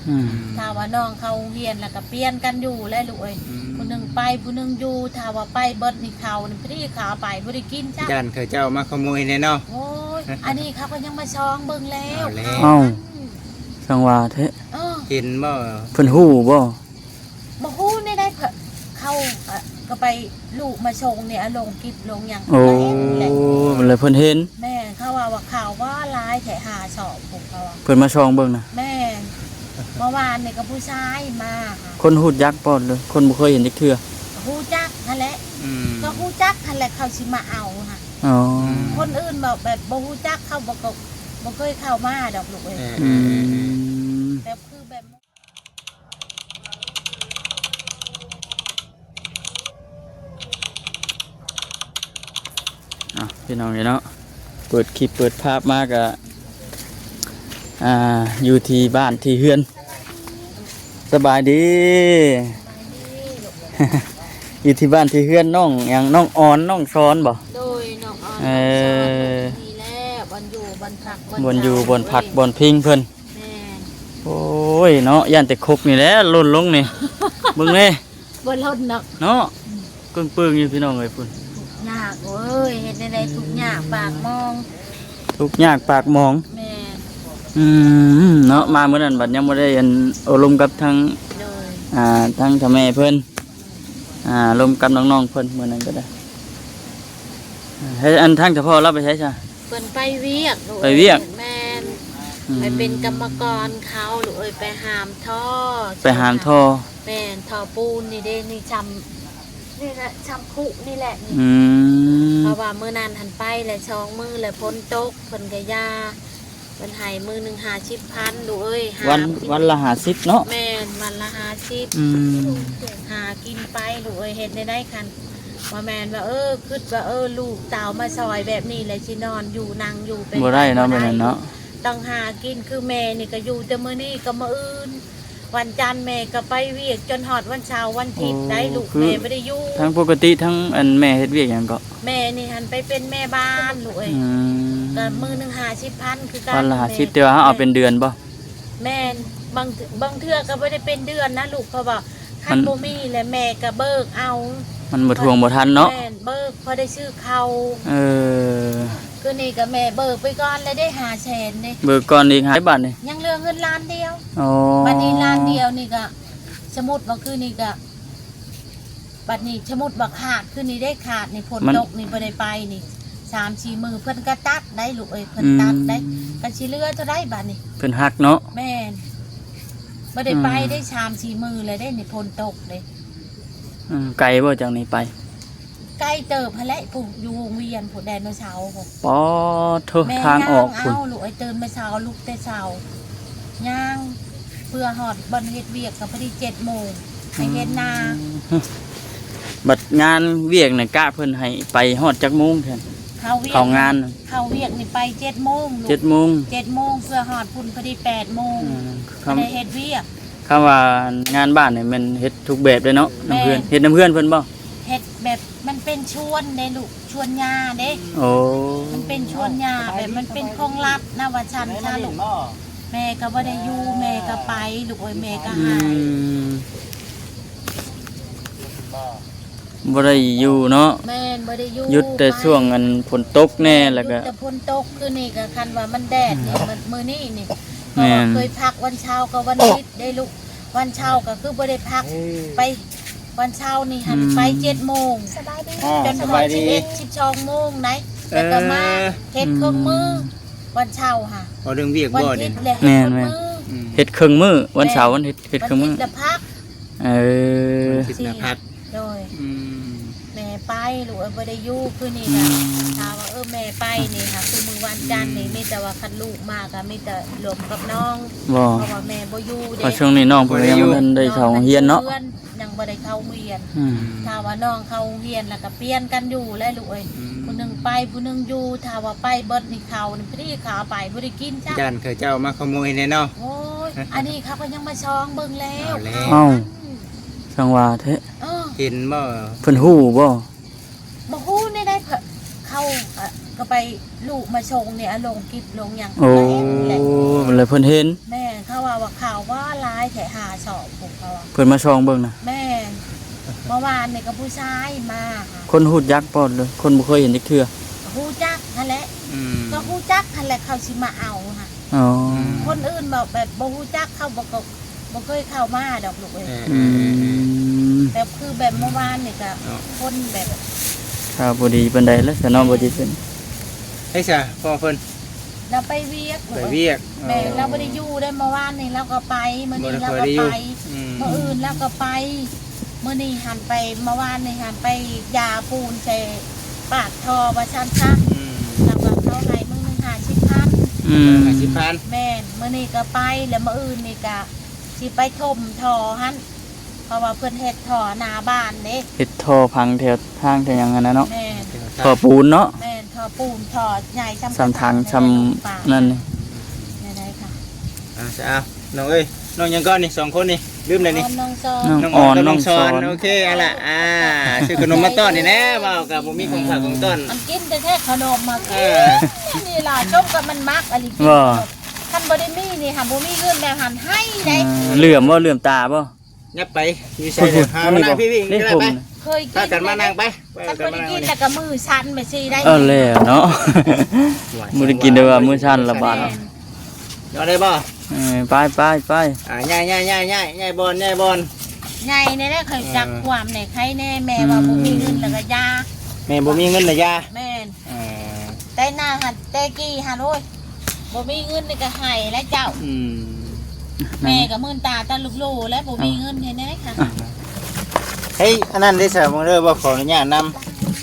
ອືມ ຖ້າວ່ານ້ອງເຂົ້າໂຮງຮຽນແລ້ວກໍປ່ຽນກັນຢູ່ແຫຼະລູກເອີຍ ອືມ ຜູ້ໜຶ່ງໄປຜູ້ໜຶ່ງຢູ່ ຖ້າວ່າໄປເບິດນີ້ເຂົ້ານີ້ ພໍດີເຂົາເອົາໄປບໍ່ໄດ້ກິນຊ້ຳ ຢ້ານເຂົາເຈົ້າມາຂະໂມຍແດ່ເນາະ ໂອ້ຍ ອັນນີ້ເຂົາກໍຍັງມາສ່ອງເບິ່ງແລ້ວ ເອົາແລ້ວ ເອົ້າ ອືມ ຈັ່ງວ່າແທ້ ເອີ ເຫັນບໍ່ ເພິ່ນຮູ້ບໍ່? ບໍ່ຮູ້ແນວໃດ ເຂົາ ເອີ ກໍໄປລູກມາສົ່ງນີ້ ອາ ລົງກິບລົງຫຍັງ ໂອ້ ກໍເຫັນແຫຼະ ແລ້ວເພິ່ນເຫັນ ແມ່ນ ເຂົາວ່າ ວ່າເຂົ້າບໍ່ຫຼາຍແທ້ ຫ້າສອບ ພວກເຂົາ ເພິ່ນມາສ່ອງເບິ່ງນະ ແມ່ນ ເມື່ອວານນີ້ກໍຜູ້ຊາຍມາ ຄົນຮູ້ຈັກບໍ່ ຫຼືຄົນບໍ່ເຄີຍເຫັນຈັກເທື່ອ? ຮູ້ຈັກຫັ້ນແຫຼະ ອືມ ກໍຮູ້ຈັກຫັ້ນແຫຼະ ເຂົາຊິມາເອົາຫັ້ນ ອໍ ອືມ ຄົນອື່ນແບບ ແບບບໍ່ຮູ້ຈັກ ເຂົາບໍ່ ກໍບໍ່ເຄີຍເຂົ້າມາດອກລູກເອີຍ ເອີ ອືມ ແບບຄືແບບ ອ່ະ ພີ່ນ້ອງເອີຍເນາະ ເປີດຄລິບເປີດພາບມາກະ ອ່າ ຢູ່ທີ່ບ້ານທີ່ເຮືອນ ສະບາຍດີ ຢູ່ທີ່ບ້ານທີ່ເຮືອນນ້ອງຫຍັງ ນ້ອງອອນ ນ້ອງຊອນບໍ່? ໂດຍ ນ້ອງອອນ ເອີ ນ້ອງຊອນ ນີ້ແຫຼະ ບ່ອນຢູ່ ບ່ອນພັກ ບ່ອນຢູ່ ບ່ອນພັກ ບ່ອນພິງເພິ່ນ ແມ່ນ ໂອ້ຍເນາະ ຢ້ານແຕ່ຄົກນີ້ແຫຼະຫຼົ່ນລົງນີ້ ເບິ່ງແດ່ ບໍ່ຫຼົ່ນດອກເນາະ ອືມ ເກິ່ງເປິງຢູ່ພີ່ນ້ອງເອີຍພຸ້ນ ທຸກຍາກເອີຍ ເຮັດແນວໃດທຸກຍາກປາກໝອງ ທຸກຍາກປາກໝອງ ແມ່ນ ອືມ ເນາະ ມາມື້ນັ້ນບັດຍັງບໍ່ໄດ້ອັນໂອ້ລົມກັບທາງ ໂດຍ ອ່າ ທາງເຖົ້າແມ່ເພິ່ນ ອ່າ ລົມກັບນ້ອງໆເພິ່ນ ມື້ນັ້ນກໍໄດ້ ເຮັດ ອັນທາງສະເພາະລາວໄປໃສຊະ? ເພິ່ນໄປວຽກ ໄປວຽກ ແມ່ນ ອືມ ໄປເປັນກຳມະກອນເຂົາ ລູກເອີຍ ໄປຫາມທໍ່ ໄປຫາມທໍ່ ແມ່ນ ທໍ່ປູນນີ້ເດ້ ນີ້ຊ່ຳ ນີ້ແຫຼະ ຊ່ຳຄຸນີ້ແຫຼະນີ້ ອືມ ເພາະວ່າມື້ນັ້ນຫັ້ນໄປແລ້ວສອງມື້ແລ້ວຝົນຕົກ ເພິ່ນກໍຢ່າ ເພິ່ນໃຫ້ມື້ໜຶ່ງຫ້າສິບພັນ ລູກເອີຍ ຫາ ວັນ ວັນລະຫ້າສິບເນາະ ແມ່ນ ວັນລະຫ້າສິບ ອືມ ຫາກິນໄປ ລູກເອີຍ ເຮັດແນວໃດຄັນ ບໍ່ແມ່ນວ່າ ເອີ ຄິດວ່າ ເອີ ລູກເຕົ້າມາຊ່ອຍແບບນີ້ແຫຼະ ຊິນອນຢູ່ນັ່ງຢູ່ເປັນ ບໍ່ໄດ້ເນາະ ແບບນັ້ນເນາະ ຕ້ອງຫາກິນ ຄືແມ່ນີ້ກໍຢູ່ແຕ່ມື້ນີ້ກັບມື້ອື່ນ ວັນຈັນແມ່ກໍໄປວຽກຈົນຮອດວັນເສົາວັນທິດ ໂອ້ ໄດ້ລູກ ຄືແມ່ບໍ່ໄດ້ຢູ່ ທາງປົກກະຕິ ທາງອັນແມ່ເຮັດວຽກຫຍັງເກາະ? ແມ່ນີ້ຫັ້ນໄປເປັນແມ່ບ້ານ ລູກເອີຍ ອືມ ກໍມື້ໜຶ່ງຫ້າສິບພັນຄືກັນ ວັນລະຫ້າສິບ ແມ່ ແຕ່ວ່າເຮົາເອົາເປັນເດືອນບໍ່? ແມ່ນ ບາງ ບາງເທື່ອກໍບໍ່ໄດ້ເປັນເດືອນນະລູກ ເພາະວ່າຄັນ ມັນ ບໍ່ມີແລ້ວແມ່ກໍເບີກເອົາ ມັນບໍ່ທວງບໍ່ທັນເນາະ ແມ່ນ ເບີກພໍໄດ້ຊື້ເຂົ້າ ເອີ ຄືນີ້ກໍແມ່ເບີກໄປກ່ອນແລ້ວເດ້ ຫ້າແສນເດ້ ເບີກກ່ອນອີກ ຫາຍບາດນີ້ ຍັງເຫຼືອເງິນລ້ານດຽວ ອໍ ບາດນີ້ລ້ານດຽວນີ້ກໍ ສົມມຸດວ່າຄືນີ້ກໍ ບັດນີ້ ສົມມຸດວ່າຂາດຄືນີ້ເດ້ ຂາດນີ້ ຝົນ ມັນ ຕົກນີ້ ບໍ່ໄດ້ໄປນີ້ ສາມສີ່ມື້ ເພິ່ນກໍຕັດໄດ້ລູກເອີຍ ເພິ່ນ ອືມ ຕັດໄດ້ ກໍຊິເຫຼືອເທົ່າໃດບາດນີ້ ເພິ່ນຫັກເນາະ ແມ່ນ ບໍ່ໄດ້ໄປ ອືມ ໄດ້ສາມສີ່ມື້ແລ້ວເດ້ນີ້ ຝົນຕົກເດ້ ອືມ ໄກບໍ່ຈາກນີ້ໄປ? ໄກເຕີບຫັ້ນແຫຼະ ຜູ້ຢູ່ວົງວຽນ ຜູ້ແດນໂນເສົາພຸ້ນ ປາດໂທ້ ແມ່ ທາງອອກພຸ້ນ ຍ່າງເອົາລູກເອີຍ ຕື່ນມາເຊົ້າ ລຸກແຕ່ເຊົ້າ ຍ່າງ ເພື່ອຮອດບ່ອນເຮັດວຽກກໍພໍດີເຈັດໂມງ ໄປເຮັດນາ ອືມ ບັດງານວຽກນະ ກະເພິ່ນໃຫ້ໄປຮອດຈັກໂມງແທ້? ເຂົ້າວຽກ ເຂົ້າງານ ເຂົ້າວຽກນີ້ໄປເຈັດໂມງລູກ ເຈັດໂມງ ເຈັດໂມງ ເພື່ອຮອດພຸ້ນພໍດີແປດໂມງ ອືມ ກໍໄດ້ເຮັດວຽກ ຄຳວ່າງານບ້ານນີ້ແມ່ນເຮັດທຸກແບບເດ້ເນາະ ນຳເພື່ອນ ແມ່ນ ເຮັດນຳເພື່ອນເພິ່ນບໍ່? ເຮັດແບບ ມັນເປັນສວນເດ້ລູກ ສວນຫຍ້າເດ້ ໂອ້ ມັນເປັນສວນຫຍ້າ ແບບມັນເປັນຂອງລັດນະ ວ່າຊັ້ນຊະລູກ ແມ່ກໍບໍ່ໄດ້ຢູ່ ແມ່ກໍໄປລູກເອີຍ ແມ່ກໍຫາຍ ອືມ ບໍ່ໄດ້ຢູ່ເນາະ ແມ່ນ ບໍ່ໄດ້ຢູ່ ຢຸດແຕ່ ໄປ ຊ່ວງອັນຝົນຕົກແດ່ ແມ່ນ ແລ້ວກໍ ຢຸດແຕ່ຝົນຕົກ ຄືນີ້ກໍຄັນວ່າມັນແດດນີ້ ອືມ ມື້ນີ້ນີ້ ແມ່ນ ເພາະວ່າເຄີຍພັກວັນເສົາກັບວັນທິດເດ້ລູກ ວັນເສົາກໍຄືບໍ່ໄດ້ພັກ ໄປ ວັນເສົານີ້ຫັ້ນ ອືມ ໄປເຈັດໂມງ ອ່າ ຈົນຮອດສິບເອັດ ສະບາຍດີ ສິບສອງໂມງໄດ໋ ເອີ ແລ້ວກໍມາເຮັດເຄິ່ງມື້ ອືມ ວັນເສົາຫະ ເວົ້າເລື່ອງວຽກບໍ່ນີ້? ວັນທິດແຫຼະ ເຮັດ ແມ່ນໆ ມື້ ອືມ ເຮັດເຄິ່ງມື້ ວັນເສົາ ເຮັດ ເຮັດເຄິ່ງມື້ ວັນທິດລະພັກ ເອີ ວັນທິດລະພັກ ໂດຍ ອືມ ແມ່ໄປ ລູກເອີຍ ບໍ່ໄດ້ຢູ່ຄືນີ້ ອືມ ນະ ຖ້າວ່າ ເອີ ແມ່ໄປນີ້ຫະ ຄືມື້ວັນຈັນນີ້ ອືມ ມີແຕ່ວ່າຄັນລູກມາກໍມີແຕ່ລົມກັບນ້ອງ ບໍ່ ເພາະວ່າແມ່ບໍ່ຢູ່ເດ້ ເພາະຊ່ວງນີ້ນ້ອງເພິ່ນກໍຍັງບໍ່ທັນໄດ້ເຂົ້າໂຮງຮຽນເນາະ ນ້ອງຍັງບໍ່ໄດ້ເຂົ້າໂຮງຮຽນ ອືມ ຖ້າວ່ານ້ອງເຂົ້າໂຮງຮຽນແລ້ວກໍປ່ຽນກັນຢູ່ແຫຼະລູກເອີຍ ອືມ ຜູ້ໜຶ່ງໄປຜູ້ໜຶ່ງຢູ່ ຖ້າວ່າໄປເບິດນີ້ເຂົ້ານີ້ ພໍດີເຂົາເອົາໄປບໍ່ໄດ້ກິນຊ້ຳ ຢ້ານເຂົາເຈົ້າມາຂະໂມຍແດ່ເນາະ ໂອ້ຍ ອັນນີ້ເຂົາກໍຍັງມາສ່ອງເບິ່ງແລ້ວ ເອົາແລ້ວ ເອົ້າ ຈັ່ງວ່າແທ້ ເອີ ເຫັນບໍ່? ເພິ່ນຮູ້ບໍ່? ບໍ່ຮູ້ແນວໃດ ເຂົາ ເຂົາກໍໄປລູກມາສົ່ງນີ້ ອາ ລົງກິບລົງຫຍັງ ໂອ້ ກໍເຫັນແຫຼະ ແລ້ວເພິ່ນເຫັນ ແມ່ນ ເຂົາວ່າ ວ່າເຂົ້າບໍ່ຫຼາຍແທ້ ຫ້າສອບພຸ້ນ ເຂົາວ່າ ເພິ່ນມາສ່ອງເບິ່ງນະ. ແມ່ນ ເມື່ອວານນີ້ກໍຜູ້ຊາຍມາ ຄົນຮູ້ຈັກບໍ່ ຫຼືຄົນບໍ່ເຄີຍເຫັນຈັກເທື່ອ? ຮູ້ຈັກຫັ້ນແຫຼະ ອືມ ກໍຮູ້ຈັກຫັ້ນແຫຼະ ເຂົາຊິມາເອົາຫັ້ນ. ອໍ ອືມ ຄົນອື່ນແບບ ແບບບໍ່ຮູ້ຈັກ ເຂົາບໍ່ ກໍບໍ່ເຄີຍເຂົ້າມາດອກລູກເອີຍ. ອືມ ອືມ ອືມ ອືມ ແຕ່ຄືແບບເມື່ອວານນີ້ກໍ ເນາະ ຄົນແບບ ຂ່າວບໍ່ດີປານໃດແລ້ວຊະເນາະ. ແມ່ນ ບໍ່ຈິດເປັນ ໃສຊະພໍ່ເພິ່ນ? ລາວໄປວຽກ ໄປວຽກ. ແມ່ນ ອໍ ລາວບໍ່ໄດ້ຢູ່ເດ້ ເມື່ອວານນີ້ລາວກໍໄປ ມື້ນີ້ລາວກໍໄປ ບໍ່ຄ່ອຍໄດ້ຢູ່. ອືມ ມື້ອື່ນລາວກໍໄປ ມື້ນີ້ຫັ້ນໄປ ເມື່ອວານນີ້ຫັ້ນໄປຢາປູນໃສ່ປາກທໍ່ວ່າຊັ້ນຊະ. ອືມ ລາວກໍເຂົາໃຫ້ມື້ໜຶ່ງຫ້າສິບພັນ. ອືມ ຫ້າສິບພັນ. ແມ່ນ ມື້ນີ້ກໍໄປ ແລ້ວມື້ອື່ນນີ້ກໍຊິໄປຖົມທໍ່ຫັ້ນ ເພາະວ່າເພິ່ນເຮັດທໍ່ໜ້າບ້ານເດ້ ເຮັດທໍ່ພັງແຖວທາງແຖວຫຍັງຫັ້ນນະເນາະ. ແມ່ນ ທໍ່ປູນເນາະ. ແມ່ນ ທໍ່ປູນ ທໍ່ໃຫຍ່ຊ່ຳ ຊ່ຳຖັງ ຊ່ຳນັ້ນ. ແນວໃດຄະ? ອ່າ ເອົາ ນ້ອງເອີຍ ນ້ອງຫຍັງກ່ອນນີ້ ສອງຄົນນີ້ ລືມແລ້ວນີ້ ນ້ອງອອນ ນ້ອງຊອນ. ນ້ອງອອນ ນ້ອງຊອນ ນ້ອງຊອນ ໂອເຄ ເອົາລະ ອ່າ ຊື້ຂະໜົມມາຕ້ອນນີ້ແນ່ ເວົ້າກໍບໍ່ມີຂອງຝາກຂອງຕ້ອນ. ອັນກິນແທ້ໆ ຂະໜົມມາ ເອີ ນີ້ລະ ສົມກັບມັນມັກອີ່ຫຼີ. ບໍ່ ຄັນບໍ່ໄດ້ມີນີ້ຫາ ບໍ່ມີເງິນແລ້ວຫັ້ນ ໃຫ້ໄດ໋. ເອີ ເຫຼື້ອມບໍ່ ເຫຼື້ອມຕາບໍ່? ຍັບໄປ ຢູ່ໃສ ພຸ້ນ ເດີ ຫາ ມານັ່ງພີ້ໆ ນີ້ ນີ້ກໍໄດ້ໄປ ເຄີຍກິນ ພາກັນມານັ່ງໄປ ຄັນບໍ່ໄດ້ກິນແລ້ວກໍມືສັ່ນແບບຊີ້ໄດ໋. ເອີ ແລ້ວເນາະ ບໍ່ໄດ້ກິນແລ້ວວ່າມືສັ່ນລະບາດ. ແມ່ນ ເອົາໄດ້ບໍ່? ເອີ ໄປໆໆ ອ່າ ຍ້າຍໆໆໆ ຍ້າຍບ່ອນ ຍ້າຍບ່ອນ ຍ້າຍແນ່ແຫຼະ. ເອີ ຂ້ອຍຈັກຄວາມແນ່ ໃຄແນ່ ແມ່ວ່າ ອືມ ບໍ່ມີເງິນແລ້ວກໍຢ່າ ແມ່ບໍ່ມີເງິນແລ້ວຢ່າ. ແມ່ນ ເອີ ແຕ່ໜ້າຫັ້ນ ແຕ່ກີ້ຫັ້ນ ໂອ້ຍ ບໍ່ມີເງິນນີ້ກໍໃຫ້ແລ້ວເຈົ້າ. ອືມ ແມ່ກໍມື່ນຕາຕາລຸບໂລແລ້ວ ບໍ່ມີເງິນເຮັດແນວໃດຄະ? ອ່ະ ເຮີ້ຍ ອັນນັ້ນເດ້ຊະ ເບິ່ງເດີ ບໍ່ຂໍອະນຸຍາດນຳ.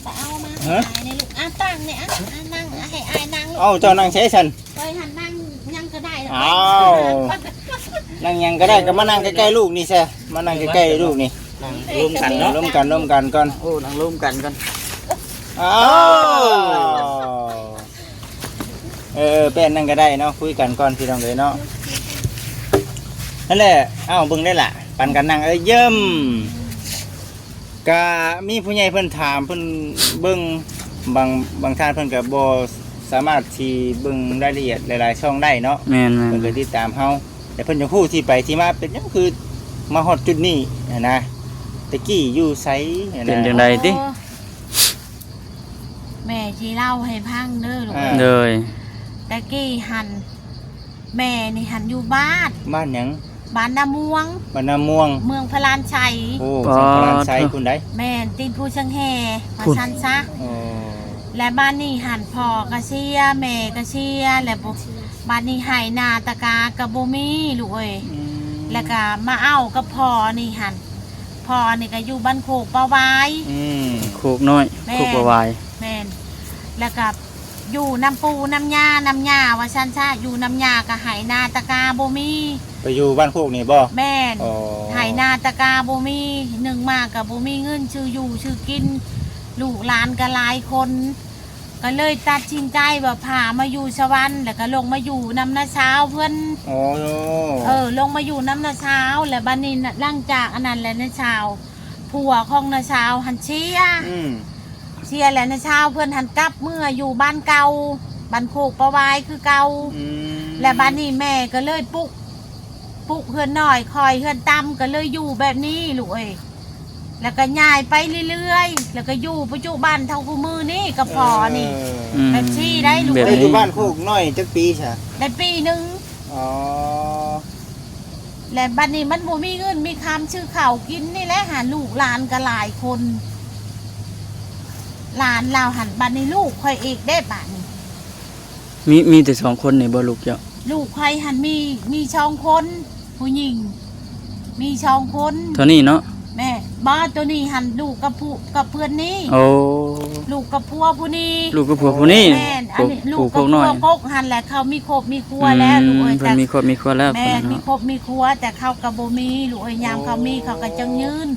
ໄປເອົາມາ ຮະ? ໃຫ້ອ້າຍນີ້ລູກ ອ່ະ ຕັ້ງນີ້ ອ່ະ ອ່ະ ນັ່ງ ອ່ະ ໃຫ້ອ້າຍນັ່ງລູກ. ເອົ້າ ເຈົ້ານັ່ງໃສຊັ້ນ? ຂ້ອຍຫັ້ນນັ່ງຫຍັງກໍໄດ້ດອກ. ອ້າວ ນັ່ງຫຍັງກໍໄດ້ ກໍມານັ່ງໃກ້ໆລູກນີ້ຊະ ມານັ່ງໃກ້ໆລູກນີ້. ນັ່ງລົມກັນເນາະ ລົມກັນ ລົມກັນກ່ອນ. ໂອ້ ນັ່ງລົມກັນກ່ອນ. ອ້າວ ເອີ ແປ້ນນັ້ນກໍໄດ້ເນາະ ຄຸຍກັນກ່ອນພີ່ນ້ອງເອີຍເນາະ. ນັ້ນແຫຼະ ເອົ້າ ເບິ່ງໄດ້ລະ ປັນກັນນັ່ງ ເອີ ຢ້ຽມ. ກະມີຜູ້ໃຫຍ່ເພິ່ນຖາມ ເພິ່ນເບິ່ງ ບາງ ບາງທ່ານເພິ່ນກະບໍ່ສາມາດທີ່ເບິ່ງລາຍລະອຽດຫຼາຍໆຊ່ອງໄດ້ເນາະ. ແມ່ນໆ ເພິ່ນກະຕິດຕາມເຮົາ ແຕ່ເພິ່ນຢາກຮູ້ທີ່ໄປທີ່ມາ ເປັນຫຍັງຄືມາຮອດຈຸດນີ້ຫັ້ນນະ ແຕ່ກີ້ຢູ່ໃສຫັ້ນນະ ເປັນຈັ່ງໃດຕິ? ໂອ້ ແມ່ຊິເລົ່າໃຫ້ຟັງເດີລູກ. ອ່າ ໂດຍ ແຕ່ກີ້ຫັ້ນ ແມ່ນີ້ຫັ້ນຢູ່ບ້ານ ບ້ານຫຍັງ? ບ້ານນາມ່ວງ ບ້ານນາມ່ວງ ເມືອງພະລານໄຊ. ໂອ້ ເມືອງພະລານໄຊພຸ້ນໃດ໋. ແມ່ນ ຕີນພູຊຽງແຫ່ ວ່າຊັ້ນຊະ. ໂອ້ ແລະບ້ານນີ້ຫັ້ນ ພໍ່ກໍເສຍ ແມ່ກໍເສຍ ແລະ ບໍ່ ບ້ານນີ້ໄຮ່ນາຕະກາກໍບໍ່ມີລູກເອີຍ. ອືມ ແລ້ວກໍມາເອົາກັບພໍ່ນີ້ຫັ້ນ ພໍ່ນີ້ກໍຢູ່ບ້ານໂຄກປາວາຍ. ອືມ ໂຄກນ້ອຍ ແມ່ນ ໂຄກປາວາຍ. ແມ່ນ ແລ້ວກໍ ຢູ່ນຳປູ່ນຳຍ່າ ນຳຍ່າວ່າຊັ້ນຊະ ຢູ່ນຳຍ່າກໍໄຮ່ນາຕະກາບໍ່ມີ. ໄປຢູ່ບ້ານໂຄກນີ້ບໍ່? ແມ່ນ. ອໍ ໄຮ່ນາຕະກາບໍ່ມີ ໜຶ່ງມາກໍບໍ່ມີເງິນຊື້ຢູ່ຊື້ກິນ ລູກຫຼານກໍຫຼາຍຄົນ ກໍເລີຍຕັດສິນໃຈວ່າພາມາຢູ່ສະຫວັນ ແລ້ວກໍລົງມາຢູ່ນຳນ້າສາວເພິ່ນ. ອໍ ເອີ ລົງມາຢູ່ນຳນ້າສາວ ແລ້ວບັດນີ້ນະ ຫຼັງຈາກອັນນັ້ນແຫຼະ ນ້າສາວ ຜົວຂອງນ້າສາວຫັ້ນເສຍ. ອືມ ເສຍແລ້ວ ນ້າສາວເພິ່ນຫັ້ນກັບເມືອຢູ່ບ້ານເກົ່າ ບ້ານໂຄກປາວາຍຄືເກົ່າ. ອືມ ແລ້ວບາດນີ້ແມ່ກໍເລີຍປຸກ ປຸກເຮືອນນ້ອຍ ຄ່ອຍເຮືອນຕ່ຳ ກໍເລີຍຢູ່ແບບນີ້ລູກເອີຍ. ແລ້ວກໍຍ້າຍໄປເລື້ອຍໆ ແລ້ວກໍຢູ່ປັດຈຸບັນເທົ່າຄູ່ມື້ນີ້ກັບພໍ່ນີ້. ເອີ ອືມ ແບບຊີ້ໄດ໋ລູກເອີຍ. ແບບນີ້ ຢູ່ບ້ານໂຄກນ້ອຍຈັກປີຊະ? ໄດ້ປີໜຶ່ງ. ອໍ ແລະບັດນີ້ມັນບໍ່ມີເງິນມີຄຳຊື້ເຂົ້າກິນນີ້ແຫຼະ ຫາລູກຫຼານກໍຫຼາຍຄົນ ຫຼານລາວຫັ້ນ. ບັດນີ້ລູກຂ້ອຍອີກເດ້ ບາດນີ້ ມີ ມີແຕ່ສອງຄົນນີ້ບໍ່ ລູກເຈົ້າ? ລູກຂ້ອຍຫັ້ນມີ ມີສອງຄົນ ຜູ້ຍິງ ມີສອງຄົນເທົ່ານີ້ເນາະ. ແມ່ ບໍ່ ໂຕນີ້ຫັ້ນລູກກັບຜູ້ ກັບເພື່ອນນີ້. ໂອ້ ລູກກັບຜົວຜູ້ນີ້ ລູກກັບຜົວຜູ້ນີ້. ແມ່ນ ອັນນີ້ລູກກັບຜົວກົກຫັ້ນແຫຼະ ເຂົາມີຄອບມີຄົວແລ້ວລູກເອີຍ. ເພິ່ນມີຄອບມີຄົວແລ້ວ ແມ່ນ ມີຄອບມີຄົວ ແຕ່ເຂົາກໍບໍ່ມີລູກເອີຍ. ຍາມເຂົາມີເຂົາກໍຈັ່ງຍື່ນ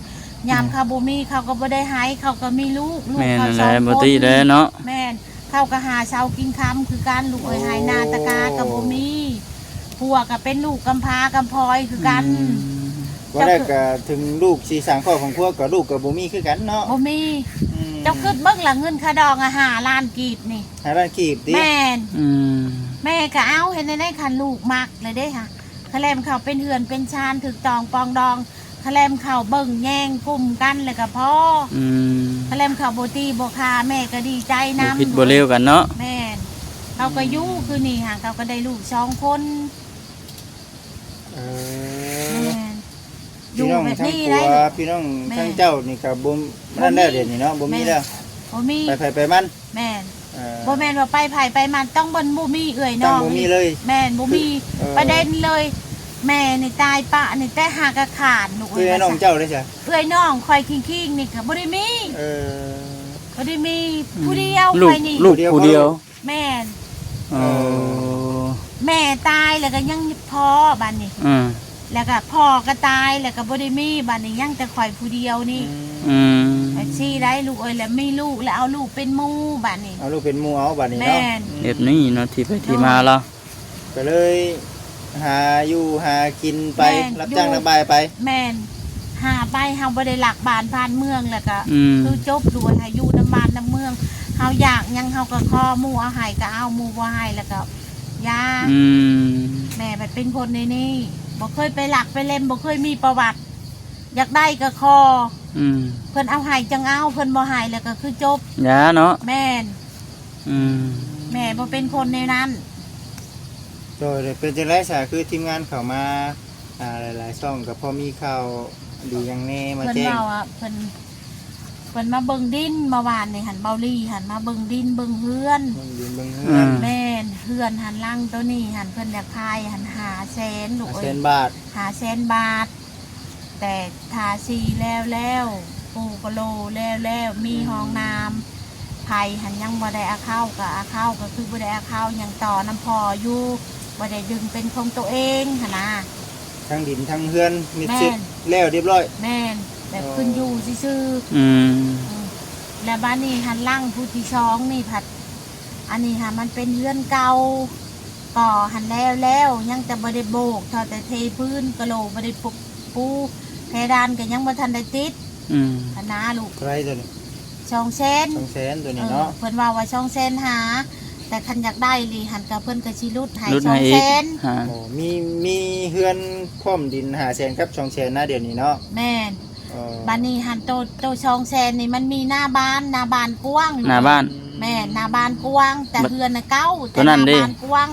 ຍາມເຂົາບໍ່ມີເຂົາກໍບໍ່ໄດ້ໃຫ້ ເຂົາກໍມີລູກ ລູກເຂົາສອງຄົນ. ແມ່ນແຫຼະ ບໍ່ຕິແລ້ວເນາະ. ແມ່ນ ເຂົາກໍຫາເຊົ້າກິນຄ່ຳຄືກັນລູກເອີຍ. ໂອ້ ໄຮ່ນາຕະກາກໍບໍ່ມີ ຜົວກໍເປັນລູກກຳພ້າກຳພ້ອຍຄືກັນ. ອືມ ວ່າແລ້ວກໍເຖິງລູກຊິສ້າງຄອບສ້າງຄົວ ກໍລູກກໍບໍ່ມີຄືກັນເນາະ. ບໍ່ມີ. ອືມ ເຈົ້າຄິດເບິ່ງລະ ເງິນຄ່າດອງອະ ຫ້າລ້ານກີບນີ້. ຫ້າລ້ານກີບຕິ? ແມ່ນ. ອືມ ແມ່ກໍເອົາ ເຮັດແນວໃດ ຄັນລູກມັກແລ້ວເດ້ຫະ. ຄະແລມເຂົ້າເປັນເຮືອນເປັນຊານ ຖືກຕ້ອງປອງດອງ ຄະແລມເຂົ້າເບິ່ງແຍງກຸມກັນ ແລ້ວກໍພໍ. ອືມ ຄະແລມເຂົ້າບໍ່ຕີບໍ່ຂ້າ ແມ່ກໍດີໃຈນຳ ບໍ່ຜິດບໍ່ເລວກັນເນາະ. ແມ່ນ ເຂົາກໍຢູ່ຄືນີ້ຫາ ເຂົາກໍໄດ້ລູກສອງຄົນ. ເອີ ແມ່ນ ຢູ່ແບບນີ້ໄດ໋ ພີ່ນ້ອງທັງຜົວ ພີ່ນ້ອງ ແມ່ນ ທັງເຈົ້ານີ້ກໍບໍ່ ບໍ່ ນັ້ນແລ້ວ ມີ ດຽວນີ້ເນາະ ບໍ່ມີ ແມ່ນ ແລ້ວ ບໍ່ມີ ໄປໃຜໄປມັນ. ແມ່ນ ເອີ ບໍ່ແມ່ນວ່າໄປໃຜໄປມັນ ຕ້ອງບໍ່ ບໍ່ມີເອື້ອຍນ້ອງ ຕ້ອງບໍ່ມີເລີຍ. ແມ່ນ ບໍ່ມີ ຄື ເອີ ປະເດັນເລີຍ. ແມ່ນີ້ຕາຍປະນີ້ແຕ່ຫາກະຂານລູກເອີຍ. ເອື້ອຍນ້ອງເຈົ້າເດ້ຊະ? ເອື້ອຍນ້ອງຂ້ອຍຄີງໆນີ້ກໍບໍ່ໄດ້ມີ. ເອີ ບໍ່ໄດ້ມີ ອືມ ຜູ້ດຽວ ລູກ ຂ້ອຍນີ້ ລູກຜູ້ດຽວ ແມ່ນ ເອີ ເອີ ແມ່ຕາຍແລ້ວກໍຍັງພໍ່ບາດນີ້ ອືມ ແລ້ວກໍພໍ່ກໍຕາຍ ແລ້ວກໍບໍ່ໄດ້ມີ ບາດນີ້ຍັງແຕ່ຂ້ອຍຜູ້ດຽວນີ້. ອືມ ອືມ ຈັ່ງຊີ້ໄດ໋ລູກເອີຍ ແລ້ວມີລູກ ແລ້ວເອົາລູກເປັນໝູ່ບາດນີ້ ເອົາລູກເປັນໝູ່ເອົາບາດນີ້ເນາະ. ແມ່ນ ອືມ ແບບນີ້ເນາະ ທີ່ໄປທີ່ມາລາວ ກໍເລີຍຫາຢູ່ຫາກິນໄປ ແມ່ນ ຮັບຈ້າງ ຢູ່ ຮັບບາຍໄປ. ແມ່ນ ຫາໄປ ເຮົາບໍ່ໄດ້ລັກບ້ານຜ່ານເມືອງ ແລ້ວກໍ ອືມ ຄືຈົບ ຫຼືວ່າໃຫ້ຢູ່ນຳບ້ານນຳເມືອງ. ເຮົາຢາກຫຍັງເຮົາກໍຂໍ ໝູ່ເອົາໃຫ້ກໍເອົາ ໝູ່ບໍ່ໃຫ້ແລ້ວກໍຢ່າ. ອືມ ແມ່ບັດເປັນຄົນໃນນີ້ ບໍ່ເຄີຍໄປລັກໄປເລັມ ບໍ່ເຄີຍມີປະຫວັດ ຢາກໄດ້ກໍຂໍ. ອືມ ເພິ່ນເອົາໃຫ້ຈັ່ງເອົາ ເພິ່ນບໍ່ໃຫ້ແລ້ວກໍຄືຈົບ ຢ່າເນາະ. ແມ່ນ ອືມ ແມ່ບໍ່ເປັນຄົນແນວນັ້ນ. ໂດຍ ເປັນຈັ່ງໃດຊະ ຄືທີມງານເຂົ້າມາ ອ່າ ຫຼາຍໆຊ່ອງ ກໍພໍມີຂ່າວດີຫຍັງແດ່ມາແຈ້ງ? ເພິ່ນເວົ້າວ່າ ເພິ່ນ ເພິ່ນມາເບິ່ງດິນ ເມື່ອວານນີ້ຫັ້ນ ເບົາລີຫັ້ນມາເບິ່ງດິນເບິ່ງເຮືອນ ເບິ່ງດິນເບິ່ງເຮືອນ. ອືມ ແມ່ນ ເຮືອນຫັ້ນ ຫຼັງໂຕນີ້ຫັ້ນ ເພິ່ນຢາກຂາຍຫັ້ນ ຫ້າແສນ ລູກເອີຍ ຫ້າແສນບາດ ຫ້າແສນບາດ. ແຕ່ທາສີແລ້ວແລ້ວ ປູກະໂລແລ້ວແລ້ວ ມີ ອືມ ຫ້ອງນ້ຳ ໄຜຫັ້ນຍັງບໍ່ໄດ້ອາເຂົ້າ ກໍອາເຂົ້າ ກໍຄືບໍ່ໄດ້ອາເຂົ້າ ຍັງຕໍ່ນຳພໍ່ຢູ່ ບໍ່ໄດ້ດຶງເປັນຂອງໂຕເອງຫັ້ນນະ. ທັງດິນທັງເຮືອນມິດຊິດ ແມ່ນ ແລ້ວຮຽບຮ້ອຍ. ແມ່ນ ແບບ ອໍ ຂຶ້ນຢູ່ຊື່ໆ. ອືມ ອືມ ແລ້ວບາດນີ້ຫັ້ນ ຫຼັງຜູ້ທີສອງນີ້ພັດ ອັນນີ້ຫາມັນເປັນເຮືອນເກົ່າ ກໍຫັ້ນແລ້ວແລ້ວ ຍັງແຕ່ບໍ່ໄດ້ໂບກ ເທົ່າແຕ່ເທພື້ນ ກະໂຫຼບໍ່ໄດ້ປູ ປູເພດານກໍຍັງບໍ່ທັນໄດ້ຕິດ. ອືມ ຫັ້ນນາລູກ. ເທົ່າໃດຕົວນີ້? ສອງແສນ. ສອງແສນຕົວນີ້ເນາະ. ເອີ ເພິ່ນເວົ້າວ່າສອງແສນຫ້າ ແຕ່ຄັນຢາກໄດ້ອີ່ຫຼີຫັ້ນ ກໍເພິ່ນກໍຊິຫຼຸດໃຫ້ ຫຼຸດໃຫ້ອີກ ສອງແສນ. ໂອ້ ມີ ມີເຮືອນພ້ອມດິນຫ້າແສນກັບສອງແສນນະ ດຽວນີ້ເນາະ. ແມ່ນ. ອໍ ບາດນີ້ຫັ້ນ ໂຕ ໂຕສອງແສນນີ້ມັນມີໜ້າບ້ານ ໜ້າບ້ານກວ້າງ ໜ້າບ້ານ. ແມ່ນ ໜ້າບ້ານກວ້າງ ແຕ່ເຮືອນນະເກົ່າ ແຕ່ໜ້າບ້ານກວ້າງ.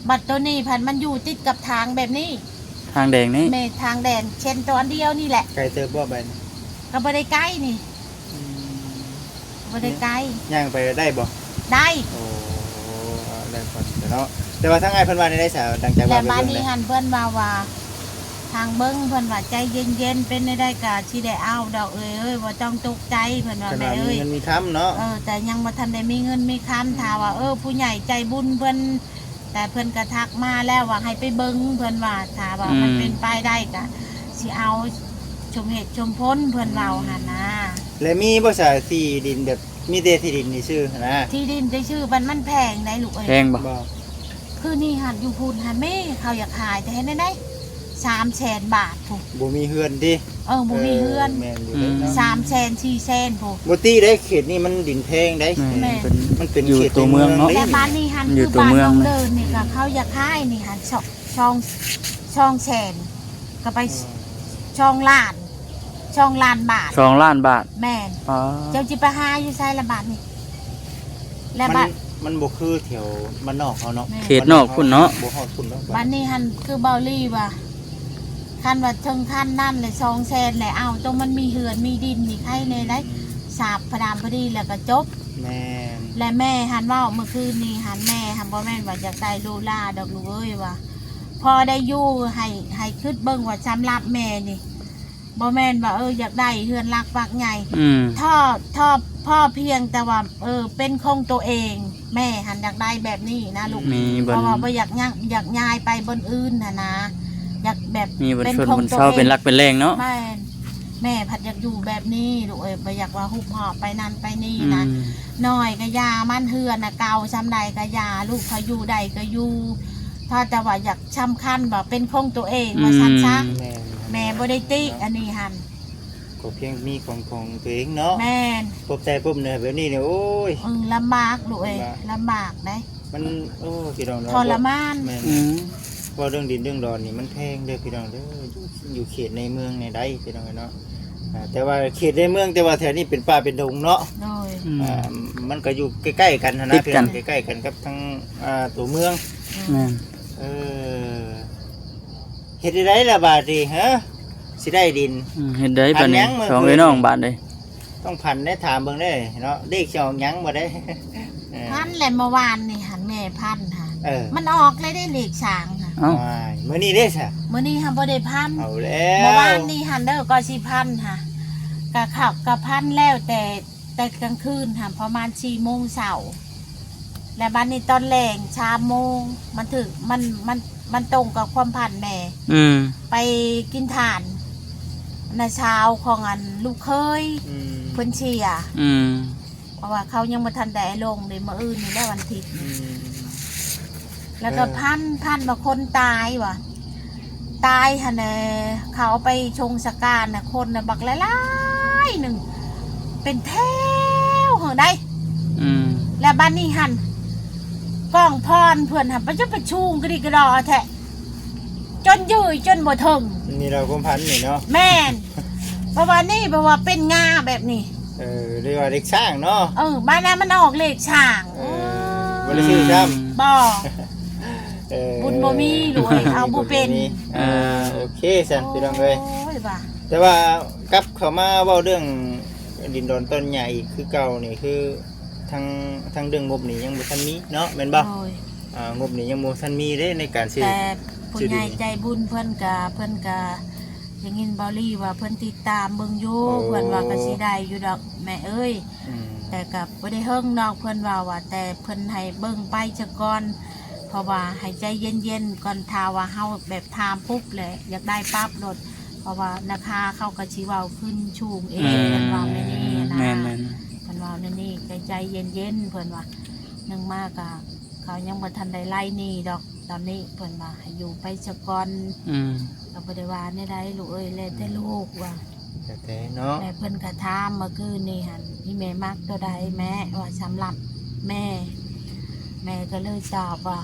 ບັດໂຕນີ້ພັດມັນຢູ່ຕິດກັບທາງແບບນີ້ ທາງແດງນີ້. ແມ່ນ ທາງແດງ ເຊັ່ນໂຕອັນດຽວນີ້ແຫຼະ. ໄກເຕີບບໍ່ບາດນີ້? ກໍບໍ່ໄດ້ໄກນີ້. ອືມ ບໍ່ໄດ້ໄກ. ຍ່າງໄປໄດ້ບໍ່? ໄດ້. ໂອ້ ແລ້ວກໍເນາະ ແຕ່ວ່າທາງອ້າຍເພິ່ນວ່າແນວໃດຊະ ຫຼັງຈາກວ່າໄປເບິ່ງແລ້ວ? ແລ້ວບາດນີ້ຫັ້ນ ເພິ່ນວ່າ ວ່າ ທາງເບິ່ງ ເພິ່ນວ່າໃຈເຢັນໆ ເປັນແນວໃດກໍຊິໄດ້ເອົາດອກເອື້ອຍເອີຍ ບໍ່ຕ້ອງຕົກໃຈ ເພິ່ນວ່າ ແມ່ເອີຍ ມີເງິນມີຄຳເນາະ. ເອີ ແຕ່ຍັງບໍ່ທັນໄດ້ມີເງິນມີຄຳ. ອືມ ຖ້າວ່າ ເອີ ຜູ້ໃຫຍ່ໃຈບຸນເພິ່ນ ແຕ່ເພິ່ນກໍທັກມາແລ້ວວ່າໃຫ້ໄປເບິ່ງ ເພິ່ນວ່າ ຖ້າວ່າ ອືມ ມັນເປັນໄປໄດ້ກໍຊິເອົາສົມເຫດສົມຜົນ ເພິ່ນເວົ້າຫັ້ນນະ. ແລ້ວມີບໍ່ຊະທີ່ດິນແບບ ມີແຕ່ທີ່ດິນຊື່ໆຫັ້ນນະ? ທີ່ດິນຊື່ໆ ມັນ ມັນແພງໄດ໋ລູກເອີຍ. ແພງບໍ່? ບໍ່ ຄືນີ້ຫັ້ນ ຢູ່ພຸ້ນຫັ້ນແມ່ ເຂົາຢາກຂາຍ ແຕ່ເຮັດແນວໃດ ສາມແສນບາດພຸ້ນ. ບໍ່ມີເຮືອນຕິ? ເອີ ບໍ່ມີເຮືອນ. ເອີ ແມ່ນຢູ່ເດ້ເນາະ. ອືມ ສາມແສນ ສີ່ແສນພຸ້ນ. ບໍ່ຕິໄດ໋ ເຂດນີ້ມັນດິນແພງໄດ໋. ແມ່ນ ແມ່ນ ເປັນ ມັນເປັນເຂດຕົວເມືອງເນາະ. ແຕ່ບ້ານນີ້ຫັ້ນ ຢູ່ຕົວເມືອງ ຄືບ້ານໜອງເດີນນີ້ກໍເຂົາຢາກຂາຍນີ້ຫັ້ນ ສອງ ສອງ ສອງແສນ ກໍໄປ ເອີ ສອງລ້ານ ສອງລ້ານບາດ. ສອງລ້ານບາດ. ແມ່ນ. ອໍ ເຈົ້າຊິໄປຫາຢູ່ໃສລະບາດນີ້? ແລ້ວ ມັນ ບາດ ມັນບໍ່ຄືແຖວບ້ານນອກເຮົາເນາະ. ແມ່ນ ເຂດນອກພຸ້ນເນາະ. ບໍ່ຮອດພຸ້ນດອກ. ບາດນີ້ຫັ້ນ ຄືເບົາລີວ່າ ຄັນວ່າເຖິງຂັ້ນນັ້ນແຫຼະ ສອງແສນແຫຼະ ເອົາ ໂຕມັນມີເຮືອນມີດິນນີ້ ໃຄແນ່ໄດ໋. ອືມ ສາບພະດາມພະດີແລ້ວກໍຈົບ. ແມ່ນ. ແລະແມ່ຫັ້ນເວົ້າມື້ຄືນນີ້ຫັ້ນ ແມ່ຫັ້ນບໍ່ແມ່ນວ່າຢາກໄດ້ຫຼູຫຼາດອກລູກເອີຍ ວ່າພໍໄດ້ຢູ່. ໃຫ້ ໃຫ້ຄິດເບິ່ງວ່າ ສຳລັບແມ່ນີ້ ບໍ່ແມ່ນວ່າ ເອີ ຢາກໄດ້ເຮືອນຫຼັກປັກໃຫຍ່. ອືມ ເທາະ ເທາະ ພໍພຽງແຕ່ວ່າ ເອີ ເປັນຂອງໂຕເອງ. ແມ່ຫັ້ນຢາກໄດ້ແບບນີ້ນະລູກ. ມີບ່ອນ ເພາະວ່າບໍ່ຢາກ ຢາກຍ້າຍໄປບ່ອນອື່ນຫັ້ນນະ. ຢາກແບບ ມີບ່ອນຊົນ ເປັນຂອງໂຕເອງ ບ່ອນເຊົາ ເປັນຫຼັກເປັນແຫຼ່ງເນາະ. ແມ່ນ. ແມ່ພັດຢາກຢູ່ແບບນີ້ລູກເອີຍ ບໍ່ຢາກວ່າຮຸບຮອບໄປນັ້ນໄປນີ້ນະ. ອືມ ນ້ອຍກໍຢ່າມັນ ເຮືອນນະເກົ່າສ່ຳໃດກໍຢ່າ ລູກເຂົາຢູ່ໃດກໍຢູ່ ຖ້າແຕ່ວ່າຢາກ ສຳຄັນວ່າເປັນຂອງໂຕເອງ ອືມ ວ່າຊັ້ນຊະ. ແມ່ນ ແມ່ບໍ່ໄດ້ຕິ ແມ່ນເນາະ ອັນນີ້ຫັ້ນ ກໍພຽງມີຂອງ ຂອງໂຕເອງເນາະ. ແມ່ນ. ພົບໃຈພົບເໜືອແບບນີ້ນີ້ ໂອ້ຍ ເອີ ລຳບາກລູກເອີຍ ລຳບາກ ລຳບາກໄດ໋. ມັນ ໂອ້ ພີ່ນ້ອງເນາະ ທໍລະມານ. ແມ່ນ. ອືມ ເວົ້າເລື່ອງດິນເລື່ອງດອນນີ້ມັນແພງເດີພີ່ນ້ອງເດີ ຢູ່ເຂດໃນເມືອງໃນໃດພີ່ນ້ອງເອີຍເນາະ. ອ່າ ແຕ່ວ່າເຂດໃນເມືອງ ແຕ່ວ່າແຖວນີ້ເປັນປ່າເປັນດົງເນາະ. ໂດຍ ອືມ ອ່າ ມັນກໍຢູ່ໃກ້ໆກັນຫັ້ນນະ ຕິດກັນ ພີ່ນ້ອງ ໃກ້ໆກັນກັບທາງ ອ່າ ຕົວເມືອງ. ແມ່ນ ເອີ ເຮັດຈັ່ງໃດລະບາດນີ້ ຮະ ຊິໄດ້ດິນ? ອືມ ເຮັດໃດບາດນີ້ ພັນຫຍັງ ສອງເອື້ອຍນ້ອງບາດນີ້? ຕ້ອງພັນໄດ້ ຖາມເບິ່ງເດ້ເນາະ ເລກຊິອອກຫຍັງບໍ່ໄດ້. ເອີ ພັນແຫຼະ ເມື່ອວານນີ້ຫັ້ນແມ່ພັນຫັ້ນ ເອີ ມັນອອກເລີຍເດ້ເລກສາມຫັ້ນ. ເອົ້າ ວ້າຍ ມື້ນີ້ເດ້ຊະ? ມື້ນີ້ຫັ້ນບໍ່ໄດ້ພັນ. ເອົາແລ້ວ ເມື່ອວານນີ້ຫັ້ນເດີ ກໍຊິພັນຫັ້ນ ກະເຂົ້າກະພັນແລ້ວ ແຕ່ ແຕ່ກາງຄືນຫັ້ນປະມານສີ່ໂມງເຊົ້າ ແລະ ບາດນີ້ຕອນແລງສາມໂມງ ມັນຖືກ ມັນ ມັນ ມັນຕົງກັບຄວາມຝັນແມ່. ອືມ ໄປກິນຖ່ານ ນ້າສາວຂອງອັນລູກເຂີຍ ອືມ ເພິ່ນເສຍ. ອືມ ເພາະວ່າເຂົາຍັງບໍ່ທັນໄດ້ລົງເດ້ ມື້ອື່ນນີ້ແຫຼະວັນທິດ. ອືມ ແລ້ວກໍ ເອີ ພັນ ພັນວ່າຄົນຕາຍວ່າ ຕາຍຫັ້ນແຫຼະ ເຂົາເອົາໄປຊົງສະການນະ ຄົນນະບັກຫຼາຍໆໜຶ່ງ ເປັນແຖວເຮີໄດ໋. ອືມ ແລ້ວບາດນີ້ຫັ້ນ ກ້ອງພອນເພິ່ນຫັ້ນ ປະຈະໄປສູງກະດິກະດໍແທ້ ຈົນເຍີ້ຍຈົນບໍ່ເຖິງ. ນີ້ລະຄວາມຝັນນີ້ເນາະ. ແມ່ນ ເພາະວ່ານີ້ ເພາະວ່າເປັນງາແບບນີ້. ເອີ ເລີຍວ່າເລກຊ້າງເນາະ. ເອີ ບາດນັ້ນມັນອອກເລກຊ້າງ. ເອີ ບໍ່ໄດ້ຊື້ຊ້ຳ. ອືມ ບໍ່ ເອີ ບຸນບໍ່ມີລູກເອີຍ ເອົາບໍ່ເປັນ. ເອີ ໂອເຄຊັ້ນ ໂອ້ຍ ພີ່ນ້ອງເອີຍ ວ່າ ແຕ່ວ່າກັບເຂົ້າມາເວົ້າເລື່ອງດິນດອນຕອນຫຍ້າອີກຄືເກົ່ານີ້ ຄື ທັງ ທັງເລື່ອງງົບນີ້ຍັງບໍ່ທັນມີເນາະ ແມ່ນບໍ່? ໂດຍ ອ່າ ງົບນີ້ຍັງບໍ່ທັນມີເດ້ໃນການຊື້ ແຕ່ຜູ້ໃຫຍ່ໃຈບຸນເພິ່ນກະ ເພິ່ນກະ ໄດ້ຍິນເບົາລີວ່າເພິ່ນຕິດຕາມເບິ່ງຢູ່. ໂອ້ ເພິ່ນວ່າກະຊິໄດ້ຢູ່ດອກແມ່ເອີຍ. ອືມ ແຕ່ກະບໍ່ໄດ້ເຮິງດອກ ເພິ່ນເວົ້າວ່າ ແຕ່ເພິ່ນໃຫ້ເບິ່ງໄປຊະກ່ອນ ເພາະວ່າໃຫ້ໃຈເຢັນໆກ່ອນ ຖ້າວ່າເຮົາແບບຖາມປຸບແຫຼະ ຢາກໄດ້ປັບໂລດ ເພາະວ່ານາຄາເຂົາກໍຊິເວົ້າຂຶ້ນສູງເອງ. ອືມ ເພິ່ນເວົ້າແນວນີ້ນະ. ແມ່ນໆ ເພິ່ນເວົ້າແນວນີ້ ໃຈ ໃຈເຢັນໆ ເພິ່ນວ່າ ໜຶ່ງມາກໍເຂົາຍັງບໍ່ທັນໄດ້ໄລ່ໜີ້ດອກ ຕອນນີ້ເພິ່ນວ່າໃຫ້ຢູ່ໄປຊະກ່ອນ. ອືມ ກໍບໍ່ໄດ້ວ່າແນວໃດລູກເອີຍ ແລ້ວແຕ່ ອືມ ລູກວ່າ. ແລ້ວແຕ່ເນາະ ແມ່ເພິ່ນກໍຖາມເມື່ອຄືນນີ້ຫັ້ນ ອີແມ່ມັກຕົວໃດແມ່ ວ່າສຳລັບແມ່ ແມ່ກໍເລີຍຕອບວ່າ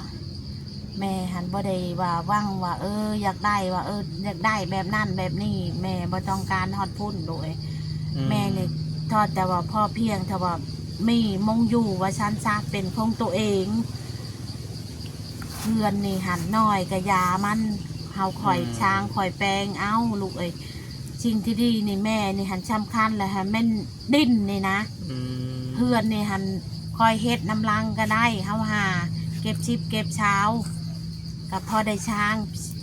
ແມ່ຫັ້ນບໍ່ໄດ້ວ່າຫວັງວ່າ ເອີ ຢາກໄດ້ວ່າ ເອີ ຢາກໄດ້ແບບນັ້ນແບບນີ້ ແມ່ບໍ່ຕ້ອງການຮອດພຸ້ນໂດຍ. ອືມ ແມ່ນີ້ຂໍແຕ່ວ່າພໍພຽງ ຖ້າວ່າມີໝ່ອງຢູ່ວ່າຊັ້ນຊະ ເປັນຂອງຕົວເອງ. ເຮືອນນີ້ຫັ້ນ ນ້ອຍກະຢ່າມັນ ເຮົາຄ່ອຍ ອືມ ສ້າງຄ່ອຍແປງເອົາລູກເອີຍ. ສິ່ງທີ່ດີນີ້ແມ່ນີ້ຫັ້ນສຳຄັນແຫຼະ ໃຫ້ແມ່ນດິນນີ້ນະ. ອືມ ເຮືອນນີ້ຫັ້ນຄ່ອຍເຮັດນຳຫຼັງກໍໄດ້ ເຮົາຫາເກັບສິບເກັບຊາວ ກໍພໍໄດ້ສ້າງ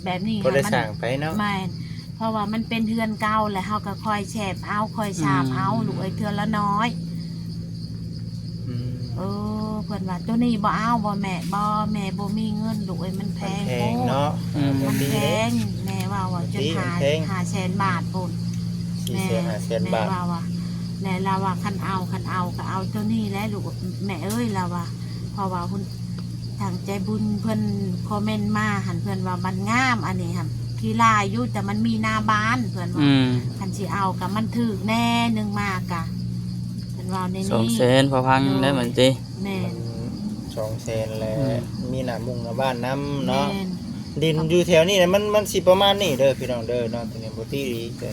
ແບບນີ້ ພໍໄດ້ ໃຫ້ມັນສ້າງໄປເນາະ. ແມ່ນ ເພາະວ່າມັນເປັນເຮືອນເກົ່າ ແລ້ວເຮົາກໍຄ່ອຍແຊບເອົາ ຄ່ອຍສາບເອົາ ອືມ ລູກເອີຍ ເທື່ອລະໜ້ອຍ. ອືມ ເອີ ເພິ່ນວ່າ ໂຕນີ້ບໍ່ເອົາບໍ່ແມ່? ບໍ່ ແມ່ບໍ່ມີເງິນລູກເອີຍ ມັນແພງ ມັນແພງເນາະ. ໂອ້ ອືມ ມັນແພງ ແມ່ເວົ້າວ່າ ມັນ ຈົນ ມັນແພງ ຫ້າແສນບາດພຸ້ນ. ສີ່ແສນ ແມ່ ຫ້າແສນບາດ ແມ່ເວົ້າວ່າ ແມ່ລາວວ່າ ຄັນເອົາ ຄັນເອົາກໍເອົາໂຕນີ້ແຫຼະລູກແມ່ເອີຍ ລາວວ່າ ເພາະວ່າ ທາງໃຈບຸນເພິ່ນຄອມເມັນມາຫັ້ນ ເພິ່ນວ່າມັນງາມ ອັນນີ້ຫັ້ນຂີ້ຫຼ້າຢູ່ ແຕ່ມັນມີໜ້າບ້ານ ເພິ່ນວ່າ. ອືມ ຄັນຊິເອົາກໍມັນຖືກແດ່ ໜຶ່ງມາກະ ເພິ່ນເວົ້າແນວນີ້. ສອງແສນພໍພັງໄດ້ມັນຕິ. ແມ່ນ ມັນສອງແສນແລ້ວ. ອືມ ມີໜ້າມຸງໜ້າບ້ານນຳເນາະ. ແມ່ນ ດິນຢູ່ແຖວນີ້ນະ ມັນ ມັນຊິປະມານນີ້ເດີພີ່ນ້ອງເດີເນາະ. ຕົວນີ້ບໍ່ຕິອີກເດີ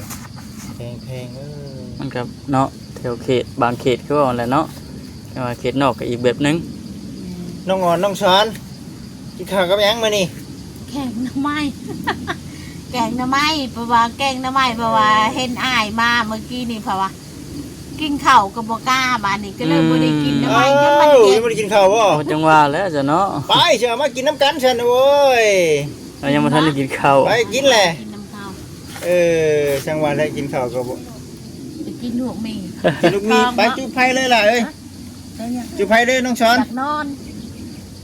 ແພງໆ ເອີຍ ມັນກໍເນາະ ແຖວເຂດ ບາງເຂດຄືວ່າຫັ້ນແຫຼະເນາະ ແຕ່ວ່າເຂດນອກກໍອີກແບບໜຶ່ງ. ແມ່ນ ນ້ອງອອນ ນ້ອງສອນ ກິນເຂົ້າກັບຫຍັງມື້ນີ້? ແກງໜໍ່ໄມ້ ແກງໜໍ່ໄມ້ ເພາະວ່າແກງໜໍ່ໄມ້ ເພາະວ່າ ເອີ ເຫັນອ້າຍມາເມື່ອກີ້ນີ້ ເພາະວ່າກິນເຂົ້າກໍບໍ່ກ້າ ບາດນີ້ກໍເລີຍ ອືມ ບໍ່ໄດ້ກິນໜໍ່ໄມ້ ຍັງບໍ່ໄດ້ກິນ ຍັງບໍ່ໄດ້ກິນເຂົ້າບໍ່? ໂອ້ ຈັ່ງວ່າແຫຼະຊະເນາະ ໄປ ຊິເອົາມາກິນນຳກັນຊັ້ນ ໂອ້ຍ ເຮົາຍັງບໍ່ທັນໄດ້ກິນເຂົ້າ ໄປກິນແຫຼະ ກິນນຳເຂົາ. ເອີ ຈັ່ງວ່າແຫຼະ ກິນເຂົ້າກໍບໍ່ ໄປກິນລູກໝີ່ ກິນລູກໝີ່ ໄປ ຈຸດໄຟເລີຍຫຼ້າເອີຍ. ຈຸດໄຟເດີນ້ອງສອນ ຢາກນອນ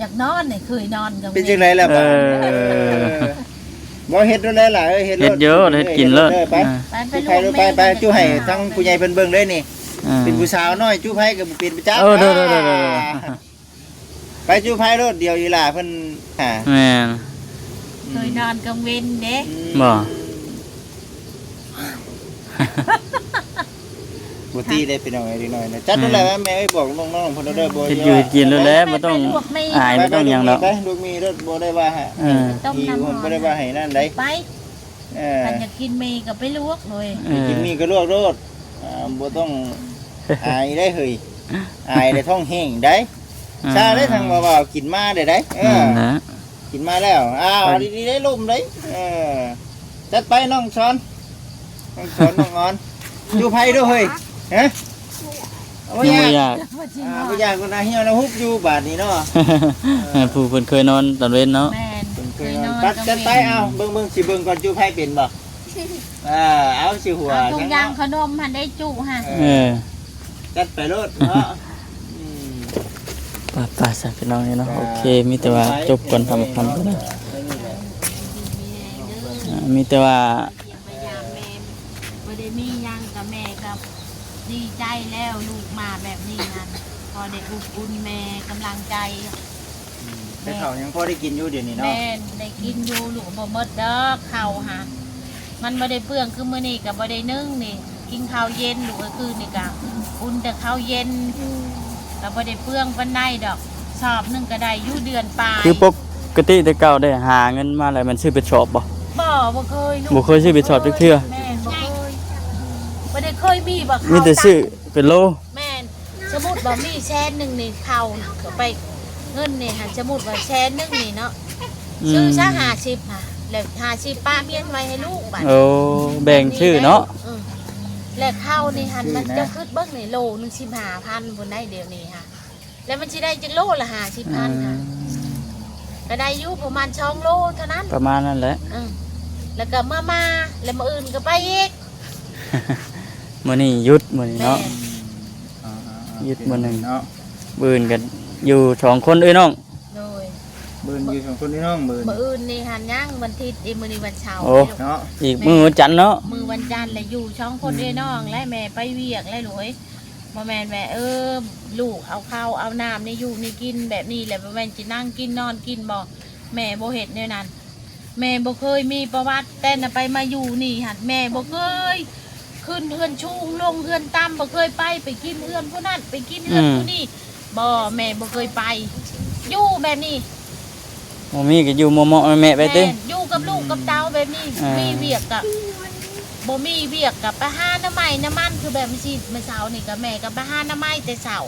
ຢາກນອນນີ້ ເຄີຍນອນກໍ ເປັນຈັ່ງໃດລະບາດ ເອີ ບໍ່ເຮັດໂລດຫຼາຍໆ ເອີຍ ເຮັດໂລດ ເຮັດຢູ່ ເຮັດກິນໂລດ ເອີ ໄປ ອ່າ ໄປ ຈຸດໄຟໂລດ ໄປ ໄປ ຈຸໃຫ້ ອ່າ ທາງຜູ້ໃຫຍ່ເພິ່ນເບິ່ງເດີນີ້ ອ່າ ເປັນຜູ້ສາວນ້ອຍ ຈຸໄຟກໍບໍ່ເປັນໄປຈັກ ເອີ ໂດຍໆ ອ່າ ໄປຈຸໄຟໂລດ ດຽວອີຫຼ້າເພິ່ນຫາ ແມ່ນ ເຄີຍນອນກາງເວັນເດ້ ອືມ ບໍ່ ອືມ ບໍ່ຕີເດ້ພີ່ນ້ອງເອີຍ ເດັກນ້ອຍນະ. ຈັດນັ້ນແຫຼະ ອືມ ແມ່ເອີຍ ບອກນ້ອງໆເພິ່ນໂລດເດີ ບໍ່ ເຮັດຢູ່ເຮັດກິນໂລດແຫຼະ ບໍ່ຕ້ອງ ໄປ ໄປ ອາຍ ໄປ ບໍ່ຕ້ອງຫຍັງດອກ ໄປ ໄປ ລູກມີໂລດ ບໍ່ໄດ້ວ່າໃຫ້ ເອີ ບໍ່ໄດ້ວ່າໃຫ້ນັ້ນໃດ໋ ໄປ ເອີ ຄັນຢາກກິນໝີ່ກໍໄປລວກເລີຍ ເອີ ຢາກກິນໝີ່ກໍລວກໂລດ ອ່າ ບໍ່ຕ້ອງອາຍໄດ໋ເຮີ້ຍ ອາຍແລ້ວທ້ອງແຫ້ງໄດ໋ ອ່າ ຊາໄດ໋ ທາງບ່າວໆ ກິນມາໄດ້ໄດ໋ ເອີ ນັ້ນແຫຼະ ກິນມາແລ້ວ ອ້າວ ດີໆ ໄດ້ລົມໄດ໋ ເອີ ຈັດໄປນ້ອງສອນ ນ້ອງສອນ ນ້ອງອອນ ຢູ່ໃຜດູເຮີ້ຍ ຮະ ບໍ່ຢາກ ຍັງບໍ່ຢາກ ອ່າ ບໍ່ຢາກກໍນາ ເຫ່ຍລະຫຸບຢູ່ບາດນີ້ເນາະ ເອີ ຜູ້ເພິ່ນເຄີຍນອນຕອນເວັນເນາະ ແມ່ນ ເພິ່ນເຄີຍນອນ ເຄີຍນອນ ຕັດກັນໄປ ເອົາ ເບິ່ງ ເບິ່ງ ຊິເບິ່ງກ່ອນ ຈຸໃຜເປັນບໍ່ ເອີ ເອົາ ຊິຫົວ ເອົາ ທຸງຢາງຂະໜົມຫັ້ນໄດ້ຈຸຫັ້ນ ເອີ ເອີ ຈັດໄປໂລດເນາະ ອືມ ໄປໆ ຊັ້ນພີ່ນ້ອງເອີຍເນາະ ໂອເຄ ມີແຕ່ວ່າຈົບກ່ອນທຳຄຳກໍໄດ້ ອ່າ ມີແຕ່ວ່າ ມາຢາມແມ່ ບໍ່ໄດ້ມີຫຍັງກໍແມ່ກໍດີໃຈແລ້ວ ລູກມາແບບນີ້ຫັ້ນ ພໍໄດ້ອົບອຸ່ນແມ່ ກຳລັງໃຈ ອືມ ແຕ່ເຂົ້າຍັງພໍໄດ້ກິນຢູ່ດຽວນີ້ເນາະ ແມ່ນ ໄດ້ກິນຢູ່ ລູກ ບໍ່ໝົດດອກເຂົ້າຫາ ມັນບໍ່ໄດ້ເປືອງ ຄືມື້ນີ້ກໍບໍ່ໄດ້ໜຶ້ງນີ້ ກິນເຂົ້າເຢັນ ລູກເອີຍ ຄືນນີ້ກໍອຸ່ນແຕ່ເຂົ້າເຢັນ ອືມ ກໍບໍ່ໄດ້ເປືອງປານໃດດອກ ສອບໜຶ່ງກໍໄດ້ຢູ່ເດືອນປາຍ ຄືປົກກະຕິແຕ່ເກົ່າໄດ້ຫາເງິນມາແລ້ວແມ່ນຊື້ເປັນສອບບໍ່? ບໍ່ ບໍ່ເຄີຍ ບໍ່ເຄີຍຊື້ເປັນສອບຈັກເທື່ອ ແມ່ນ ບໍ່ເຄີຍ ບໍ່ໄດ້ເຄີຍມີບໍ່ ມີແຕ່ຊື້ເປັນໂລ ແມ່ນ ສົມມຸດວ່າມີແສນໜຶ່ງນີ້ ເຂົ້າກໍໄປ ເງິນນີ້ຫັ້ນ ສົມມຸດວ່າແສນໜຶ່ງນີ້ເນາະ ອືມ ຊື້ຊະຫ້າສິບຫາ ແລ້ວຫ້າສິບປະມຽນໄວ້ໃຫ້ລູກບາດ ໂອ້ ແບ່ງຊື້ເນາະ ເອີ ແລ້ວເຂົ້ານີ້ຫັ້ນ ມັນ ເຈົ້າຄິດເບິ່ງນີ້ ໂລໜຶ່ງສິບຫ້າພັນພຸ້ນໄດ໋ ດຽວນີ້ຫາ ແລ້ວມັນຊິໄດ້ຈັກໂລລະຫ້າສິບພັນ ອືມ ຫາ ກໍໄດ້ຢູ່ປະມານສອງໂລເທົ່ານັ້ນ ປະມານນັ້ນແຫຼະ ເອີ ແລ້ວກໍມາ ມາ ແລ້ວມື້ອື່ນກໍໄປອີກ ມື້ນີ້ຢຸດ ມື້ນີ້ເນາະ ແມ່ນ ອ່າໆໆ ຢຸດມື້ໜຶ່ງເນາະ ມື້ອື່ນກໍຢູ່ສອງຄົນເອີຍນ້ອງ ໂດຍ ມື້ອື່ນຢູ່ສອງຄົນເອີຍນ້ອງ ມື້ອື່ນ ມື້ອື່ນນີ້ຫັ້ນຍັງ ວັນທິດອີກ ມື້ນີ້ວັນເສົາ ໂອ້ ເນາະ ອີກມື້ວັນຈັນເນາະ ມື້ວັນຈັນແລ້ວຢູ່ສອງຄົນເອີຍນ້ອງ ແລະແມ່ໄປວຽກແລ້ວລູກເອີຍ ບໍ່ແມ່ນແມ່ ເອີ ລູກເອົາເຂົ້າເອົານ້ຳໃນຢູ່ໃນກິນແບບນີ້ແຫຼະ ບໍ່ແມ່ນຊິນັ່ງກິນນອນກິນບໍ່ ແມ່ບໍ່ເຮັດແນວນັ້ນ ແມ່ບໍ່ເຄີຍມີປະຫວັດ ແຕ່ນະໄປມາຢູ່ນີ້ຫັ້ນ ແມ່ບໍ່ເຄີຍຂຶ້ນເຮືອນສູງລົງເຮືອນຕ່ຳ ບໍ່ເຄີຍໄປ ໄປກິນເຮືອນຜູ້ນັ້ນ ໄປກິນເຮືອນ ອືມ ຜູ້ນີ້ ບໍ່ ແມ່ບໍ່ເຄີຍໄປ ຢູ່ແບບນີ້ ບໍ່ມີກໍຢູ່ເໝາະໆແມະໆໄປຕິ ແມ່ນ ຢູ່ກັບລູກກັບເຕົ້າແບບນີ້ ເອີ ມີວຽກກໍບໍ່ມີວຽກກໍໄປຫາໜໍ່ໄມ້ໜໍ່ມັນ ຄືແບບຊີ້ ມື້ເຊົ້ານີ້ກໍແມ່ກໍໄປຫາໜໍ່ໄມ້ແຕ່ເຊົ້າ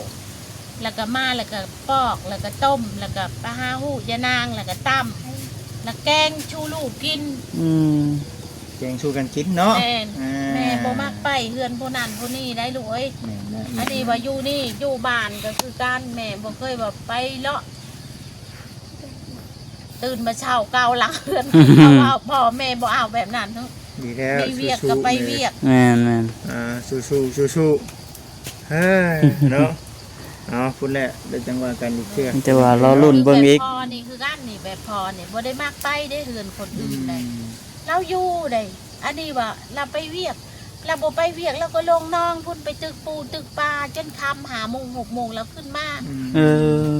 ແລ້ວກໍມາ ແລ້ວກໍປອກ ແລ້ວກໍຕົ້ມ ແລ້ວກໍໄປຫາຫູຢານາງ ແລ້ວກໍຕຳ ແລ້ວແກງສູ່ລູກກິນ ອືມ ແກງສູ່ກັນກິນເນາະ ແມ່ນ ອ່າ ແມ່ບໍ່ມັກໄປເຮືອນຜູ້ນັ້ນຜູ້ນີ້ໄດ໋ລູກເອີຍ ແມ່ນໆ ອັນນີ້ວ່າຢູ່ນີ້ ຢູ່ບ້ານກໍຄືກັນ ແມ່ບໍ່ເຄີຍວ່າໄປເລາະ ຕື່ນມາເຊົ້າເກົາຫຼັງເຮືອນ ເຂົາເວົ້າ ພໍ່ແມ່ບໍ່ເອົາແບບນັ້ນເນາະ ດີແລ້ວ ມີວຽກກໍໄປວຽກ ແມ່ນໆ ອ່າ ສູ້ໆ ສູ້ໆ ເອີ ເນາະ ເອົາ ພຸ້ນແຫຼະ ແລ້ວຈັ່ງວ່າກັນອີກເທື່ອ ມີແຕ່ວ່າລໍລຸ້ນເບິ່ງອີກ ພໍ່ນີ້ຄືກັນນີ້ ແບບພໍ່ນີ້ບໍ່ໄດ້ມັກໄປເດ້ເຮືອນຄົນອື່ນໃດ ອືມ ລາວຢູ່ໃດ໋ ອັນນີ້ວ່າລາວໄປວຽກ ລາວບໍ່ໄປວຽກ ລາວກໍລົງໜອງພຸ້ນ ໄປຕຶກປູຕຶກປາຈົນຄ່ຳ ຫ້າໂມງ ຫົກໂມງ ລາວຂຶ້ນມາ ອືມ ເອີ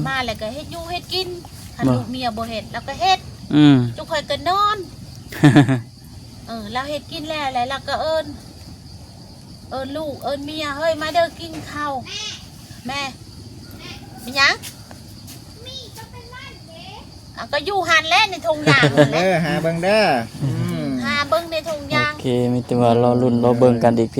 ມາແລ້ວກໍເຮັດຢູ່ເຮັດກິນ ຄັນ ບໍ່ ລູກເມຍບໍ່ເຮັດ ລາວກໍເຮັດ ອືມ ຈຸຂ້ອຍກໍນອນ ເອີ ລາວເຮັດກິນແລ້ວ ແລ້ວລາວກໍເອີ້ນ ເອີ້ນລູກເອີ້ນເມຍ ເຮີ້ຍ ມາເດີກິນເຂົ້າ ແມ່ ແມ່ ມີຫຍັງ? ເອົາ ກໍຢູ່ຫັ້ນແຫຼະ ໃນທົ່ງຢາງຫັ້ນແຫຼະ ເອີ ຫາເບິ່ງເດີ ອືມ ຫາເບິ່ງໃນທົ່ງຢາງ ໂອເຄ ມີແຕ່ວ່າລໍລຸ້ນລໍເບິ່ງກັນອີກ.